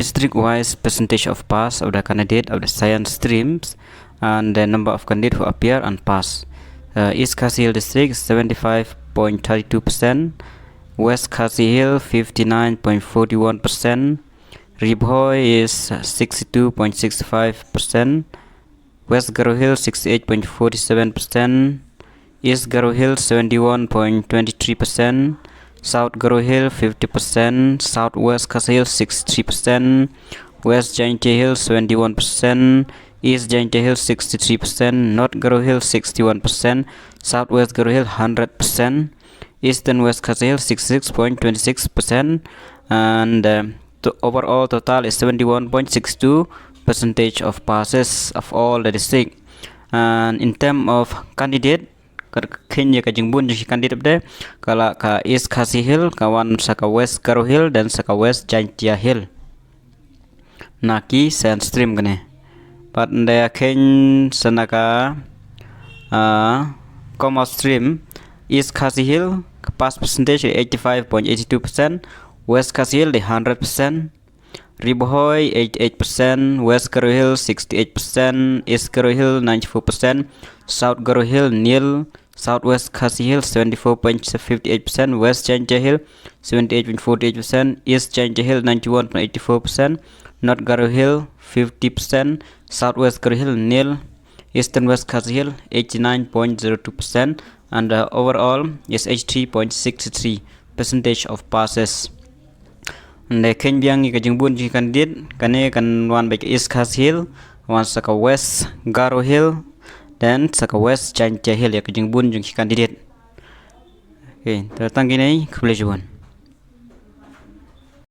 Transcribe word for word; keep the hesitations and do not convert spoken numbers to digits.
district wise percentage of pass of the candidate of the science streams and the number of candidates who appear and pass. Uh, East Khasi Hills District, seventy-five point thirty-two percent, West Khasi Hills, fifty-nine point forty-one percent, Ri Bhoi is sixty-two point six five percent, West Garo Hills, sixty-eight point forty-seven percent, East Garo Hills, seventy-one point twenty-three percent, South Garo Hills, fifty percent, Southwest Khasi Hills, sixty-three percent, West Jaintia Hills, seventy-one percent, East Jaintia Hills, sixty-three percent, North Garo Hills, sixty-one percent, Southwest Garo Hills, hundred percent, Eastern West Khasi Hills, sixty-six point twenty-six percent, and uh, the overall total is seventy-one point six two percentage of passes of all the district. And in term of candidate, ka kheiñ ïa ka jingbun jong ki candidate de, ka la ka East Khasi Hills, ka wan sa ka West Garo Hills, then sa ka West Jaintia Hills. Na ki science stream kane. Pat nda ïa kheiñ sa na ka, ah, commerce stream, East Khasi Hills, ka pass percentage eighty-five point eighty-two percent, West Khasi Hills de hundred percent, Ri Bhoi eighty-eight percent, West Garo Hills sixty-eight percent, East Garo Hills ninety-four percent, South Garo Hills nil, Southwest Khasi Hills seventy-four point fifty-eight percent, West Jaintia Hills seventy-eight point forty-eight percent, East Jaintia Hills ninety-one point eighty-four percent, North Garo Hills fifty percent, Southwest Garo Hills nil, Eastern West Khasi Hills eighty-nine point zero two percent, and uh, overall is eighty-three point six three percentage of passes. Nda kheiñ biang ïa ka jingbun jong ki candidate, kane kan wan bad ka East Khasi Hills, wan sa ka West Garo Hills, then sa ka West Jaintia Hills ïa ka jingbun jong ki candidate. Okay, to tang kine, khublei shibun.